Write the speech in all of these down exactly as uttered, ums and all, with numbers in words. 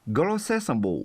Gawrlawrsaer sanqbof.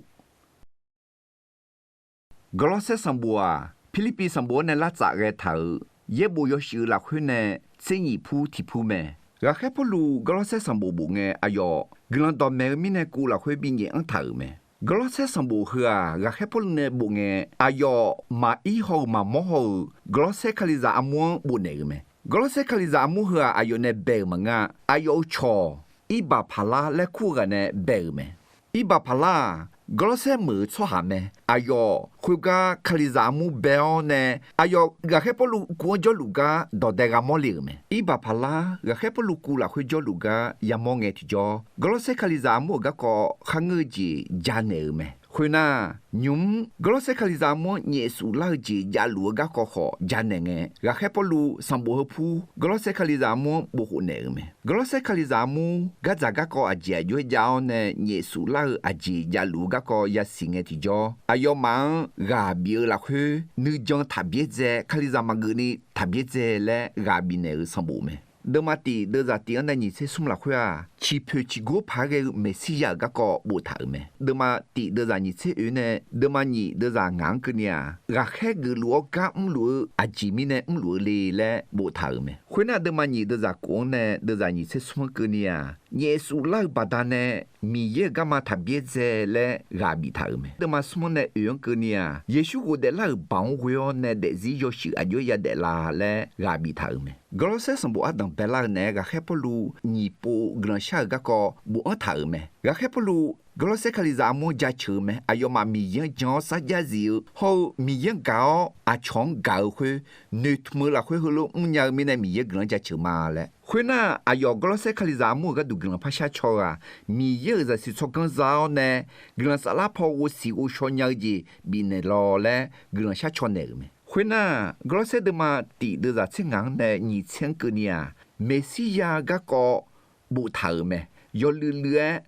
Gawrlawrsaer sanqbof-aq, Pirlirpiv sanqbof-anr nae lar tsaf ghae taq-euq yaerbof yawshuif-eu lafkhoer nae tser nyif pur tiq pur mae. Ghaqkhaer Pawrluv Gawrlawrsaer sanqbof bof ngae, aqyawf guiqlanq dawqmaeq-eu mirnae kuv lafkhoer binyaef anr taq-euq mae. Gawrlawrsaer sanqbof heu-aq, ghaqkhaer Pawrluv nae bof ngae, aqyawf maqir haw-euq maqmawr haw-euq Gawrlawrsaer Kalizaq armur-anr bofnaeq-euq mae. Gawrlawrsaer Kalizaq armur heu-aq, aqyawf nae bae-euq maqngeur-a. Aqyawf-euq cawq Irbaqpaqlar laer kur-eu ghaq nae bae-euq mae. Irbaqpaqlar-aq, Gawrlawrsaer meuq-eu tsawrhaq mae. Aqyawf khoergar Kalizaq armur bae-awr nae, aqyawf ghaqkhaer Pawrluv kuv-anr jawrluf gar dawqdae gha mawrle-euq mae. Irbaqpaqlar ghaqkhaer Pawrluv kuv lafkhoer jawrluf gar yamawr ngae tiqjawr, Gawrlawrsaer Kalizaq armur-euq garkawv kharngeur-eu jeq janaeq-euq mae. Khoernar, nymq-mr Gawrlawrsaer Kalizaq armur-anr nyaefsuf lar-eu jeq javluf-eu garkawv khawf janaeq ngae, ghaqkhaer Pawrluv sanqbof heupur Gawrlawrsaer Kalizaq armur-anr bofkhof naeq-euq mae. Gawrlawrsaer Kalizaq armur gardzaq garkawv aqjeq aqjox-aer jav-awr nae nyaefsuf lar-eu aqjeq javluf-eu garkawv yasiq ngae tiqjawr, aqyawfmaf-anr ghaq bif-eu lafkhoer nuijan taqbyaer dzae, Kalizaq maqgeuf ni taqbyaer dzae laer ghaq bifnaeq-euq sanqbof mae. Deuvma tif deuvzaq tif-anr nae nyiq tser smr lafkhoer-aq, ciqpoeq ciqgor paq-aer ghae-eu Meqsirya-euq garkawv boftaq-euq mae. Deuvma tif deuvzaq nyiq tser oe nae deuvma nyiq deuvzaq ngaq-anr keuvni-aq, ghaqkhaer geufluf-awr gar mrluf-eu aqjeq mirnae mrluf-eu le laer boftaq-euq mae. Khoernar, deuvma nyiq deuvzaq kof-anr nae deuvzaq nyiq tser smr-anr keuvni-aq, nyaefsuf lar-eu baqdanae Miqyaer-euq garma taqbyaer dzae laer ghaq biftaq-euq mae. Deuvma smr-anr nae oe-anr keuvni-aq, Yeqsur ghofdaef lar-euq baoq-anr ghoe-awr nae daefzir yawshuif aqjox-aer yadaef la laer ghaq biftaq-euq mae. Gawrlawrsaer sanqbof ardanq baelar-eu naeq-aer ghaqkhaer Pawrluv nyiq pov guiqlanq shar-euq garkawv bofanr taq-euq mae. Ghaqkhaer Pawrluv Gawrlawrsaer Kalizaq armur-anr jaceuq-eu mae. Aqyawfmaf Miqyaer-anr jan-awr sarjax zif-eu hawr-eu Miqyaer-anr gaq-awr aqcawq-anr gaq-eu khoer noeqtmq-eu lafkhoer heulof mrnya-eu mirnae Miqyaer guiqlanq jaceuq ma laer. Khoernar, aqyawf Gawrlawrsaer Kalizaq armur-euq gharduq guiqlanq par shar caw-eu-aq, Miqyaer-euq zaqsiq tsawrganr za-awr nae guiqlanq saflar paw ghovsiq ghovshaw nya-eu jeq bifnaeq law laer guiqlanq shar caw naeq-euq mae. Khoernar, Gawrlawrsaer deuvma tif deuvzaq tser ngaq-anr nae nyiq tser-anr keuvni-aq, Meqsirya garkawv boftaq-euq mae. Yawluiv luiv-aer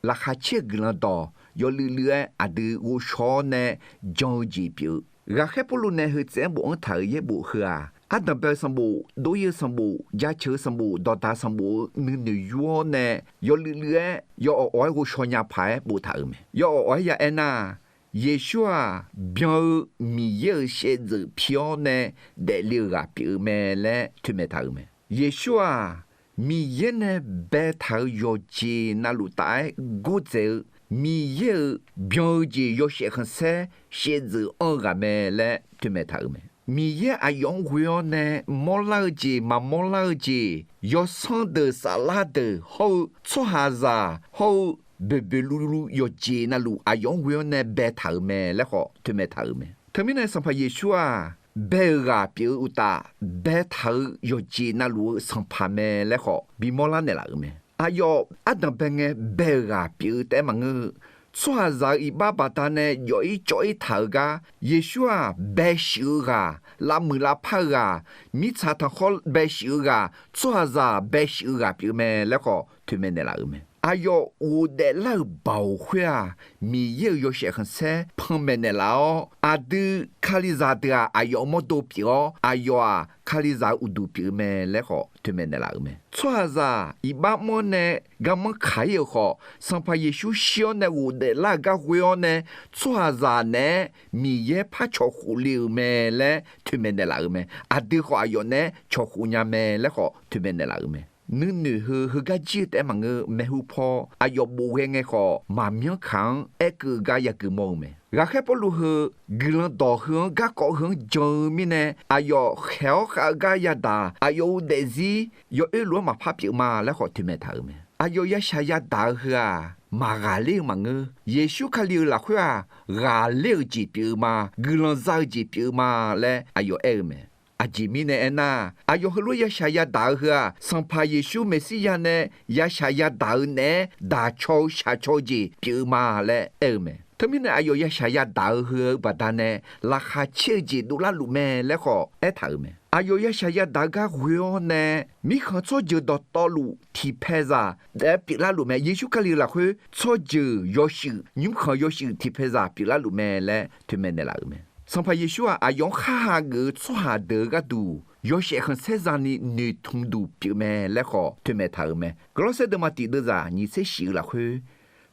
laqkhaq caer-eu guiqlanq dawq yawluiv luiv-aer aqdui ghovshaw-awr nae jan-eu jeq pyeuf-eu, ghaqkhaer Pawrluv nae heu tsaev-anr bofanr taq-euq yaerbof heu-aq, ardanq bae-eu sanqbof, dov-ir-eu sanqbof, jaceuq-eu sanqbof, dawqdaq sanqbof-eu nuinoeq yur-awr nae yawluiv luiv-aer yawawq awq-aer ghovshaw nya paq-aer boftaq-euq mae. Yawawq awq-aer ya aernar, Yeqsur-aq, byan-eu Miqyaer-euq shaevdzeuf pi-awr nae daefle-eu ghaq pyeuf-eu mae laer toeqmaeq taq-euq mae. Yeqsur-aq, Miqyaer nae baetaq-euq yawqjeq navluf taf-aer gordzaeq-eu, Miqyaer-euq byan-eu jeq yawshaef khanqsaer shaevdzeuf anr-eu ghaq mae laer toeqmaeq taq-euq mae. Miqyaer aqyawf-anr ghoe-awr nae mawrlar-eu jeq maqmawr lar-eu jeq, yawsanr deuq saflar deuq hawr-eu tsawrhaqzaq hawr-eu boeqboeq luvluv yawqjeq navluf aqyawf-anr ghoe-awr nae baetaq-euq mae laer khawf toeqmaeq taq-euq mae. Teumirnae Sanqpaq Yeqsur-aq, bae-euq ghaq pyeuf-eu uqtaf, baetaq-euq yawqjeq navluf-eu sanqpaq mae laer khawf bimawr lar naeqlaf-euq mae. Aqyawf ardanq bae ngae bae-euq ghaq pyeuf-eu taef-aer maqngeur-eu, tsawrhaqzaq-euq iqbax baqdanae jawf-ir cawv-ir taq-euq gar, Yeqsur-aq, baeshuif-eu ghaq, lavmuiq lavpar-eu ghaq, mirtsaq tanqkhawr baeshuif-eu ghaq, tsawrhaqzaq baeshuif-eu ghaq pyeuf mae laer khawf toeqmaeq naeqlaf-euq mae. Aqyawf ghofdaef lar-euq baoq khoer-aq, Miqyaer-euq yawshaef khanqsaer panmaeq naeqlaf-awr, aqdui kalizaq deuq-aq, aqyawf-euq mawrdo pyeuf-awr, aqyawf-aq, kalizaq-euq uqduq pyeuf-eu mae laer khawf toeqmaeq naeqlaf-euq mae. Tsawrhaqzaq iqbax mr-awr nae garmanr kaq-ir-euq khawf, Sanqpaq Yeqsur shir-awr nae ghofdaef lar-euq gar ghoe-awr nae, tsawrhaqzaq naeq-aer Miqyaer par cawq khof le-euq mae laer toeqmaeq naeqlaf-euq mae. Aqdui khawf aqyawf naeq-aer cawq khof nya mae laer khawf toeqmaeq naeqlaf-euq mae. Nuinoeq heu heugar jir-eu taef-aer maqngeur, maeqhu paw aqyawf bof ghae ngae khawf, maqmyanr kaq-anr aerkeuv-eu gar yagui mawr-eu mae. Ghaqkhaer Pawrluv heu guiqlanq dawq heu-anr garkawv heu-anr jan-eu mirnae, aqyawf khaeq-awr khav-eu gar yadaq, aqyawf-euq daefzir yawoer lof-aer maqpar pyeuf ma laer khawf toeqmaeq taq-euq mae. Aqyawf yashaq yadaq-eu heu-aq, maqghaqler-eu maqngeur. Yeqsur Kali-euq lafkhoer-aq, ghaqler-euq jeq pyeuf-eu ma, guiqlanq za-eu jeq pyeuf-eu ma laer aqyawf aer-eu mae. Aqjeq mirnae aernar, aqyawf heulof-aer yashaq yadaq-eu heu-aq, Sanqpaq Yeqsur Meqsirya nae yashaq yadaq-eu naeq-aer daq caw-eu shaq caw-eu jeq pyeuf-eu ma laer aer-eu mae. Teumirnae aqyawf yashaq yadaq-eu heu-eu baqdanae laqkhaq caer-eu jeq dovlar luf mae laer khawf aertaq-euq mae. Aqyawf yashaq yadaq-eu gar ghoe-awr nae, mirkhanq tsawrjeuq dawqtawvluf tiqpaeqzaq taef-aer pyeuflar luf mae. Yeqsur Kali-euq lafkhoer tsawrjeuq yawshuif, nymrkhanq yawshuif tiqpaeqzaq pyeuflar luf mae laer toeqmaeq naeqlaf-euq mae. Sanqpaq Yeqsur-aq, aqyawf-anr khar hageuf-eu tsawrhaq deuq-eu gharduq yawshaef khanqsaer zani noeqtmq duq pyeuf mae laer khawf toeqmaeq taq-euq mae. Gawrlawrsaer deuvma tiq deuvzaq nyiq tser shif-eu lafkhoer,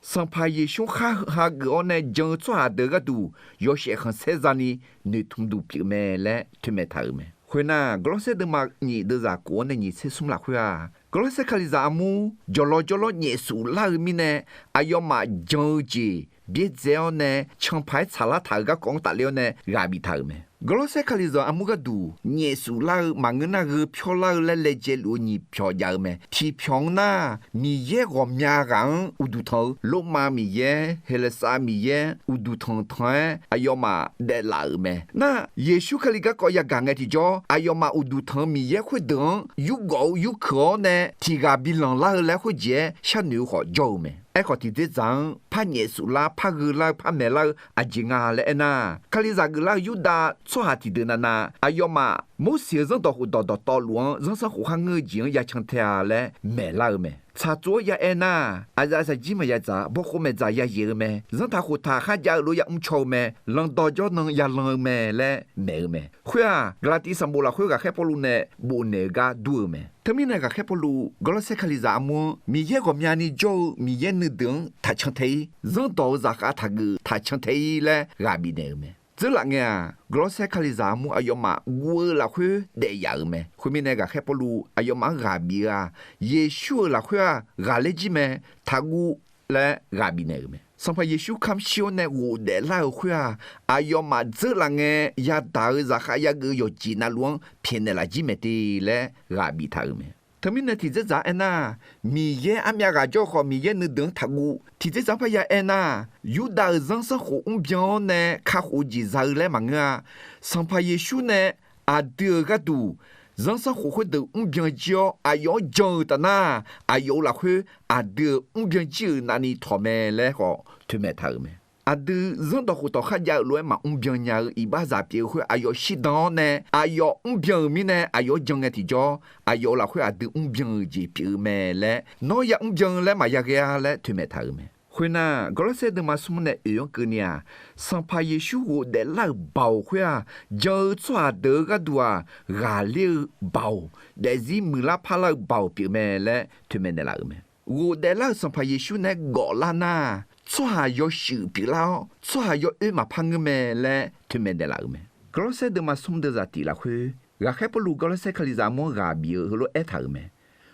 Sanqpaq Yeqsur khar hageuf-awr nae jan-eu tsawrhaq deuq-eu gharduq yawshaef khanqsaer za'ni noeqtmq duq pyeuf mae laer toeqmaeq taq-euq mae. Khoernar, Gawrlawrsaer deuvma nyif deuvzaq kof-awr nae nyiq tser smr lafkhoer-aq, Gawrlawrsaer Kalizaq armur jawqlawr jawrlawr nyaef suf lar-eu mirnae, aqyawfmaf jan-eu jeq byaerdzae-awr nae canpaq-aer tsaqlar taq-euq garkawv-anr tafler-awr nae ghaq biftaq-euq mae. Gawrlawrsaer Kalizaq armur gharduq nyaef suf lar-eu maqngeur nar, gheu pyawr lar-eu laer laejae luf-eu nyiq pyawq jav-eu mae. Tiq pyawq-anr nar, Miqyaer ghawqmya ghaq-anr uqduq tanq-eu Lormav miqyaer, Heqlaqsar miqyaer uqduq tanq tanq-aer aqyawfmaf daeflaf-euq mae. Nar, Yeqsur Kali garkawv yagaq ngae tiqjawr, aqyawfmaf uqduq tanq-eu miqyaer khoerdeuq-anr yurgawf-eu yurkeuq-awr nae tiq ghaq bi lanqlar-eu laer khoerjeq-aer sharnoeq-eu khawf jawr-eu mae. Aerkhawf, tiqdzerdzaq-anr par nyaef suf lar, par gheu lar-eu, par maeq lar-eu aqjeq nga laer aernar, Kalizaq geuflar-eu Yurdav tsawrhaq tiqdeuq navnav aqyawfmaf Morseq-euq zanrdawq khofdawq dawqtawvluf-anr zanrsanrkhof kharngeur-eu jeq-anr ya can tae-a laer maeqlar-eu mae. Tsaqtsov-aer ya aer nar, aqzaf aqzaf jir maqya dzaq, bawkhov maeqdzaq ya yaeq-eu mae. Zanrtaq khoftaq kharjav-eu lof-aer ya mrcaw-eu mae. Lanqdawq jawr nan ya lan-eu mae laer maeq-eu mae. Khoer-aq, Gaqlaqtiv sanqbof lafkhoer ghaqkhaer Pawrluv nae bofnaeq-eu gar dur-eu mae. Teumirnae ghaqkhaer Pawrluv Gawrlawrsaer Kalizaq armur-anr Miqyaer ghawqmyani jawr-eu Miqyaer nuideuq-anr taqcan tae-ir, zanrdawq-eu zaqkhav taqgeuf taqcan tae-ir laer ghaq bifnaeq-euq mae. Dzeurlaf ngae-aq, Gawrlawrsaer Kalizaq armur aqyawfmaf guv-eu lafkhoer daef yaf-euq mae. Khoermirnae ghaqkhaer Pawrluv aqyawfmaf-anr ghaq bif-eu-aq, Yeqsur-euq lafkhoer-aq ghaqler jir mae, taqguv laer ghaq bifnaeq-euq mae. Sanqpaq Yeqsur kamq shir-awr nae ghofdaef lar-euq khoer-aq, aqyawfmaf dzeurlaf ngae yadaq-eu zaqkhav yageuf-eu yawqjeq navluf-anr pyaeqnaeq laf jir maeq te laer ghaq biftaq-euq mae. Teumirnae tiqdzerdzaq-anr aernar, Miqyaer armyav ghaq jawr-eu khawf Miqyaer nuideuq-anr taqguv. Tiqdzerdzaq-anr parya aernar, Yurdav-euq zanrsanrkhof mrbyan-awr nae kakhof-eu jeq za-eu laer maqngeur-a. Sanqpaq Yeqsur nae aqdui-euq gharduq zanrsanrkhof khoerdeuq mrbyan jir-awr aqyawf-anr jan-euq taf nar, aqyawf-euq lafkhoer aqdui-euq mrbyan jir-euq navni tawq mae laer khawf toeqmaeq taq-euq mae. Aqdui zanrdawq khoftawq kharjav-eu lof-aer maqmr byan nya-eu iqbaxzaq pyeuf-eu khoer aqyawf shirdan-awr nae aqyawf mrbyan-euq mirnae aqyawf-anr jan ngae tiqjawr, aqyawf-euq lafkhoer aqdui mrbyan-euq jeq pyeuf-eu mae laer, nawr ya mrbyan laer maqya ghae-a laer toeqmaeq taq-euq mae. Khoernar, Gawrlawrsaer deuvma smr nae oeq-anr keuvni-aq, Sanqpaq Yeqsur ghofdaef lar-euq baoq khoer-aq, jan-eu tsawrhaq deuq-eu gharduq-aq, ghaqler-eu baoq, daefzir muiqlar parlar-eu baoq pyeuf mae laer toeqmaeq naeqlaf-euq mae. Ghofdaef lar-euq Sanqpaq Yeqsur nae gawflar nar, tsawrhaq yawshuif pyeuflar-awr tsawrhaq yawoer maqpar ngeur mae laer toeqmaeq naeqlaf-euq mae. Gawrlawrsaer deuvma smr deuvzaq tif lafkhoer ghaqkhaer Pawrluv Gawrlawrsaer Kalizaq armur-anr ghaq bif-eu heulof-aer aertaq-euq mae.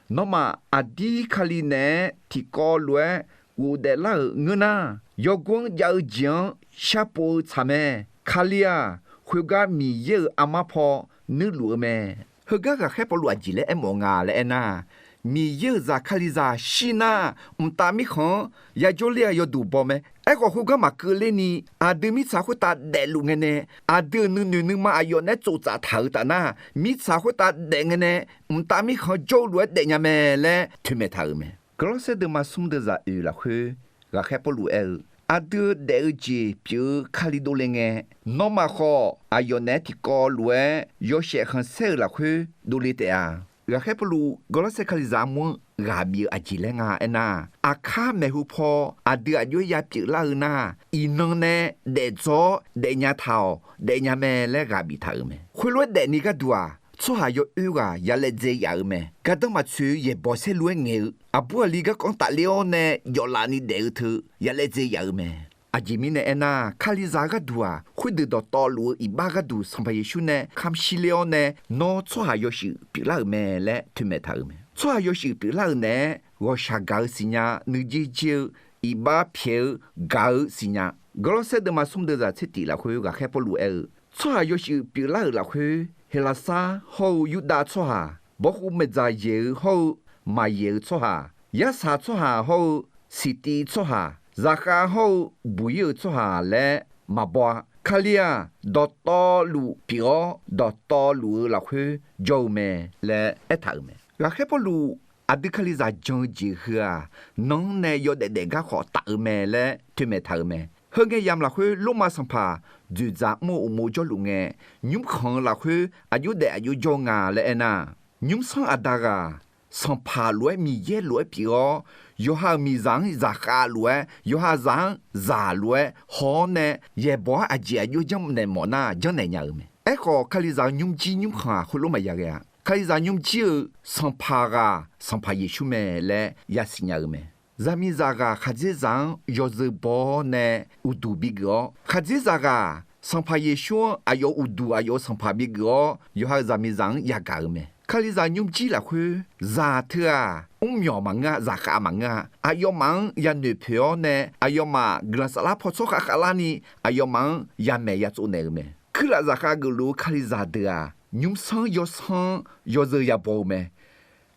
Nawmaf aqdir Kali naeq-aer tiqkawv lof-aer ghofdaef lar-euq ngeur nar, yawgor-anr jav-eu jeq-anr sharpov-eu tsaq mae. Kali-aq, khoergar Miqyaer-euq armar paw nuirluf-eu mae. Heugar ghaqkhaer Pawrluv aqjeq laer aermawf nga laer aernar, Miqyaer-euq zaq Kalizaq shir nar, mqtav mirkhanq-anr yajawr ler-a yawduq baw mae. Aerkhawf, khoergar maqkeuv lerni aqdui mirtsaq khoertav daefluf ngae nae, aqdui-euq nuinoeq nuima aqyawf naeq-aer tsoftsaf taq-euq taf nar, mirtsaq khoertav daef ngae nae mqtav mirkhanq-anr jawr-eu lof-aer daefnya mae laer toeqmaeq taq-euq mae. Gawrlawrsaer deuvma smr deuvzaq oeq lafkhoer ghaqkhaer Pawrluv aer-eu, aqdui-euq daef-eu jeq pyeuf-eu Kali dovle ngae, nawmaf khawf aqyawf naeq-aer tiqkawv lof-aer yawshaef khanqsaer-euq lafkhoer dovle taef-a. Ghaqkhaer Pawrluv Gawrlawrsaer Kalizaq armur-anr ghaq bif-eu aqjeq laer nga aernar, aqkar maeqhu paw aqdui aqjox-aer ya pyeuflar-eu nar, iqnan nae daefdzawr-awr daefnya taq-awq, daefnya mae laer ghaq biftaq-euq mae. Khoerlof-aer daefni gharduq-aq, tsawrhaq yawoer ghaq ya laejae yaf-eu mae. Gardanr maqtsoeq-eu yaeqbawq saerlu-aer ngaeq-eu, aqbur aqli garkawv-anr tafler-awr nae jawflaf ni daef-eu teu ya laejae yaf-eu mae. Aqjeq mirnae aernar, Kalizaq gharduq-aq, khoerdeuq dawqtawvluf-eu iqbax gharduq Sanqpaq Yeqsur nae kamq shir ler-awr nae, nawr tsawrhaq yawshuif pyeuflar-euq mae laer toeqmaeq taq-euq mae. Tsawrhaq yawshuif pyeuflar-euq naeq-aer ghawqshaq gaq-eu siqnya, nuijeq jeq-eu, iqbax pyaeq-eu gaq-eu siqnya. Gawrlawrsaer deuvma smr deuvzaq tser tif lafkhoer ghaqkhaer Pawrluv aer-eu, tsawrhaq yawshuif pyeuflar-euq lafkhoer, Heqlaqsar hawr-eu Yurdav tsawrhaq, bawkhov maeqdzaq yaeq-eu hawr-eu maqyaeq-eu tsawrhaq, yarsaq tsawrhaq hawr-eu siqtiv tsawrhaq, zaqkhav hawr-eu buq-ir-eu tsawrhaq laer maqbaw-a. Kali-aq, dawqtawvluf pyeuf-awr dawqtawvluf-eu lafkhoer jawr-eu mae laer aertaq-euq mae. Ghaqkhaer Pawrluv aqdui Kalizaq jan-eu jeq heu-aq, nan-anr nae yawdaef daef gar khawf taf-eu mae laer toeqmaeq taq-euq mae. Heu ngae yamq lafkhoer Lormav sanqpaq dzoeqdzaq mr-eu uqmov jawrluf ngae, nymrkhanq-eu lafkhoer aqjox daef aqjox jawr-eu nga laer aernar, nymrsanr aqda ghaq sanqpaq lof-aer Miqyaer lof-aer pyeuf-awr, yawqha-euq miqzaq-anr zaqkhav lof-aer, yawqha zaq-anr zaq lof-aer haw-awr nae, yaeqbawq-aer aqjeq aqjox janrnaeq mawf nar janrnaeq nya-eu mae. Aerkhawf, Kalizaq-eu nymrjir nymrkhanq-aq, khoerlof maqya ghae-a. Kalizaq nymrjir-eu sanqpaq ghaq Sanqpaq Yeqsur mae laer yasiq nya-eu mae. Zaqmiqzaq ghaq khaqdzerzaq-anr yawzeu baw-awr nae uqduq bigeuf-awr, khaqdzerzaq ghaq Sanqpaq Yeqsur-anr aqyawf-euq uqduq aqyawf-euq Sanqpaq bigeuf-awr, yawqha-euq zaqmiqzaq-anr yagaq-eu mae. Kalizaq nymrjir lafkhoer zaq teu-aq, mrmyawq maqngeur-a, zaqkhav maqngeur-a. Aqyawfmaf-anr yanoeq poeq-awr nae, aqyawfmaf guiqlanq saflar paw tsawrkhav khavlarni, aqyawfmaf-anr yamaeq yatsov naeq-eu mae. Kuirlaf zaqkhav geufluf-eu Kalizaq deuq-aq, nymrsanr yawsanr-anr yawzeu yabaw-eu mae.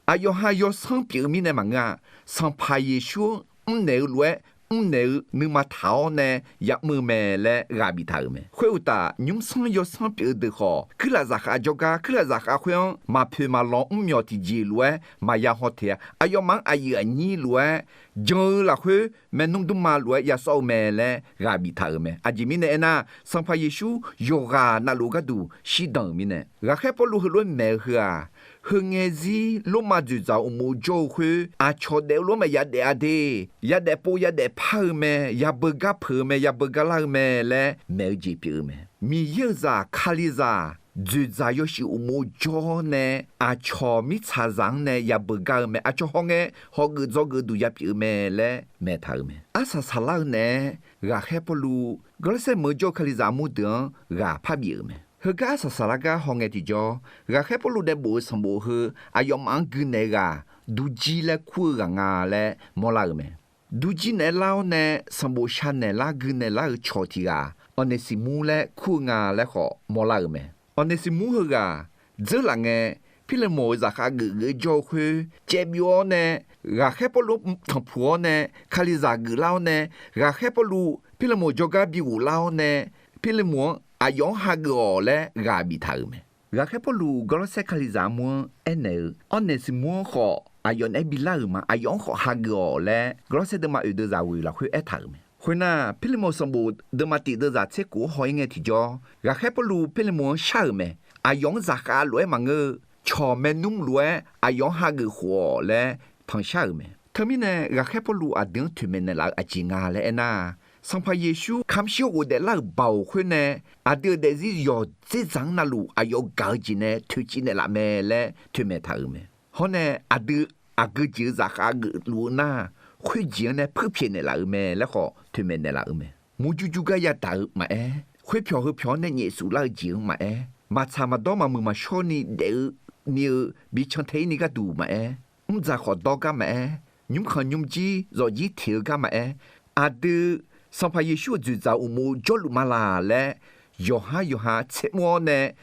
Aqyawf ha yawsanr pyeuf-eu mirnae maqngeur-a. Sanqpaq Yeqsur-anr mrnaeq-eu lof-aer mrnaeq-eu nuima taq-awr nae yamr-eu mae laer ghaq biftaq-euq mae. Khoeruqtaf, nymrsanr yawsanr pyeuf-eu deuq khawf, kuirlaf zaqkhav jawrgar kuirlaf zaqkhav khoer-anr maqpoeq maqlanq mrmyawq tiqjeq lof-aer maqya haw teq-a. Aqyawfmaf-anr aqyuif aqnyir lof-aer jan-eu lafkhoer maernmr dmrma lof-aer yasawr-eu mae laer ghaq biftaq-euq mae. Aqjeq mirnae aernar, Sanqpaq Yeqsur yawqghaq navluf gharduq shirdan-euq mirnae. Ghaqkhaer Pawrluv heulof-aer maeq-eu heu-aq, heu ngae zir Lormav dzoeqdzaq uqmov jawr-eu khoer aqcawq daef-eu lof-aer maqya daef-a de. Yadaef pov yadaef par-eu mae, yabeugar peuq-eu mae, yabeugar lar-eu mae laer maeq-eu jeq pyeuf-eu mae. Miqyaer-euq zaq Kalizaq dzoeqdzaq yawshuif uqmov jawr-awr nae aqcawq mirtsaqzaq-anr nae yabeugar-eu mae. Aqcawq hawngae hawgeuf dzawgeuf duq yapyeuf-eu mae laer maeqtaq-euq mae. Arsaq saqlar-eu naeq-aer ghaqkhaer Pawrluv Gawrlawrsaer meuq-eu jawr-eu Kalizaq armur deuq-anr ghaq parbif-euq mae. Heugar arsaq saqlar gar hawngae tiqjawr, ghaqkhaer Pawrluv daef bof-eu sanqbof heu aqyawfmaf-anr guinaeq-eu ghaq durjir laer kur-eu ghaq nga laer mawrlar-euq mae. Durjir naeq-aer lar-awr nae sanqbof sha naeq lar guinaeq lar-euq cawq tiq ghaq Awqnaeqsiqmur laer kur-eu nga laer khawf mawrlar-euq mae. Awqnaeqsiqmur heughaq dzeurlaf ngae, Pirlemoq-euq zaqkhav geuf geuf-aer jawr-eu khoer caev byov-awr nae, ghaqkhaer Pawrluv-anr tanqpuq-awr nae, Kalizaq geuflar-awr nae, ghaqkhaer Pawrluv Pirlemoq jawrgar bighof lar-awr nae, Pirlemoq-anr aqyawf-anr hageuf-awq laer ghaq biftaq-euq mae. Ghaqkhaer Pawrluv Gawrlawrsaer Kalizaq armur-anr aernaeq-eu, Awrnaeqsiqmur-anr khawf aqyawf naeq-aer bilar-euq ma. Aqyawf-anr khawf hageuf-awq laer Gawrlawrsaer deuvma oeq deuvzaq ghoeq lafkhoer aertaq-euq mae. Khoernar, Pirlemoq sanqbof deuvma tif deuvzaq tser kof-anr haw-ir ngae tiqjawr, ghaqkhaer Pawrluv Pirlemoq-anr shar-euq mae. Aqyawf-anr zaqkhav lof-aer maqngeur-eu, cawq maernmr lof-aer aqyawf-anr hageuf khof-awq laer panqshar-euq mae. Teumirnae, ghaqkhaer Pawrluv aqdui-anr toeqmaeq naeqlaf-eu aqjeq nga laer aernar, Sanqpaq Yeqsur kamq shir-awr ghofdaeflar-euq baoq khoer nae, aqdui-euq daefzir yawqdzer dzaq-anr navluf aqyawf gaq-eu jeq nae toeqciv naeqlaf mae laer toeqmaeq taq-euq mae. Hawr nae aqdui aqgeu jeq-eu zaqkhav geufluf-eu nar, khoerjeq-anr nae puirpyaeq naeqlaf-euq mae laer khawf toeqmaeq naeqlaf-euq mae. Murjur jur gar yadaq-eu maqaer, khoerpyawq heupyawq-anr nae nyaefsuf lar-eu jeq-anr maqaer, maqtsaq maqdawr maqmuiq maqshawr ni daef-eu ni-eu bican tae-ir ni gharduq maqaer, mrdzaq khawf dawr gar maqaer, nymrkhanq nymrjir zawqjir teq-eu gar maqaer, aqdui Sanqpaq Yeqsur-euq dzoeqdzaq uqmov jawrluf ma laq laer, yawqhar yawqha tsermr-awr nae,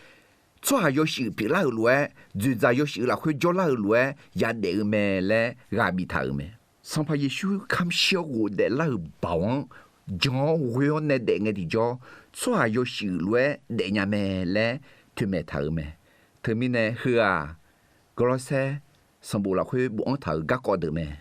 tsawrhaq yawshuif pyeuflar-euq lof-aer, dzoeqdzaq yawshuif lafkhoer jawrlar-euq lof-aer yadaef-eu mae laer ghaq biftaq-euq mae. Sanqpaq Yeqsur kamq shir-awr ghofdaeflar-euq baoq-anr jan-awr ghoe-awr nae daef ngae tiqjawr, tsawrhaq yawshuif lof-aer daefnya mae laer toeqmaeq taq-euq mae. Teumirnae heu-aq, Gawrlawrsaer sanqbof lafkhoer bofanr taq-euq garkawv deuq mae.